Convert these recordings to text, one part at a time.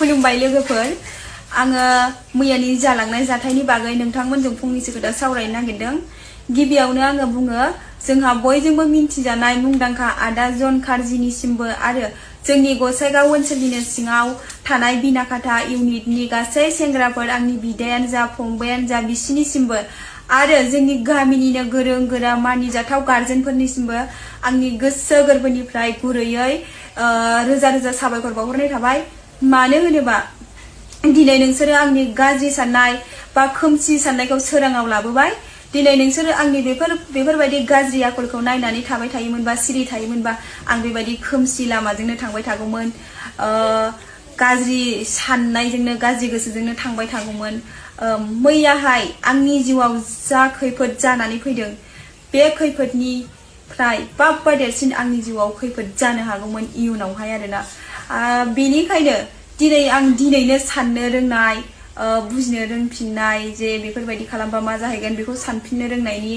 खुलुमबाय लोगोफोर आङो मैयानि जालांनाय जाथायनि बागै नोंथांमोनजों फंनैसो खोथा सावरायनो नागिरदों गिबियावनो आङो बुङो जोंहा बयजोंबो मिन्थिजानाय मुंदांखा आदा जन खारजिनिसिमबो आरो जोंनि गसाइगाव ओनसोलनिनो सिङाव थानाय बिनाखाथा इउनिटनि गासै सेंग्राफोर आंनि बिदायानो जा फंबायानो जा बिसिनिसिमबो आरो जोंनि गामिनिनो गोरों गोरा मानिजाथाव गार्जेनफोरनिसिमबो आंनि गोसो गोरबोनिफ्राय गुरैयै रोजा रोजा साबायखर बावहरनाय थाबाय मानो होनोबा दिनै नोंसोरो आंनि गाज्रि साननाय बा खोमसि साननायखौ सोराङाव लाबोबाय दिनै नोंसोरो आंनि बेफोरबायदि गाज्रि आखलखौ नायनानै थाबाय थायोमोनबा सिरि थायोमोनबा आं बेबायदि खोमसि लामाजोंनो थांबाय थागौमोन गाज्रि साननायजोंनो गाज्रि गोसोजोंनो थांबाय थागौमोन मैयाहाय आंनि जिउआव जा खैफोद जानानै फैदों बे खैफोदनिफ्राय बाबा देरसिन आंनि जिउआव खैफोद जानो हागौमोन इयुनावहाय आरोना बेनिखायनो दिनै आं दिनैनो साननो रोंनाय बुजिनो रोंफिननाय जे बेफोरबायदि खालामबा मा जाहैगोन बेखौ सानफिननो रोंनायनि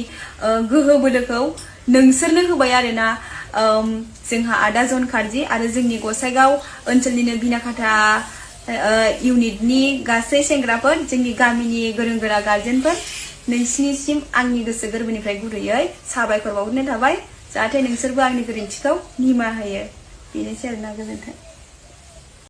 गोहो बोलोखौ नोंसोरनो होबाय आरोना जोंहा आदा जन खारजि आरो जोंनि गसाइगाव ओनसोलनिनो बिनाखाथा इउनिटनि गासै सेंग्राफोर जोंनि गामिनि गोरों गोरा गार्जेनफोर नोंसिनिसिम आंनि गोसो गोरबोनिफ्राय गुरैयै साबायखर बावहरनाय थाबाय जाहाथे नोंसोरबो आंनि गोरोन्थिखौ निमाहा होयो बेनोसै आरोना गोजोन्थों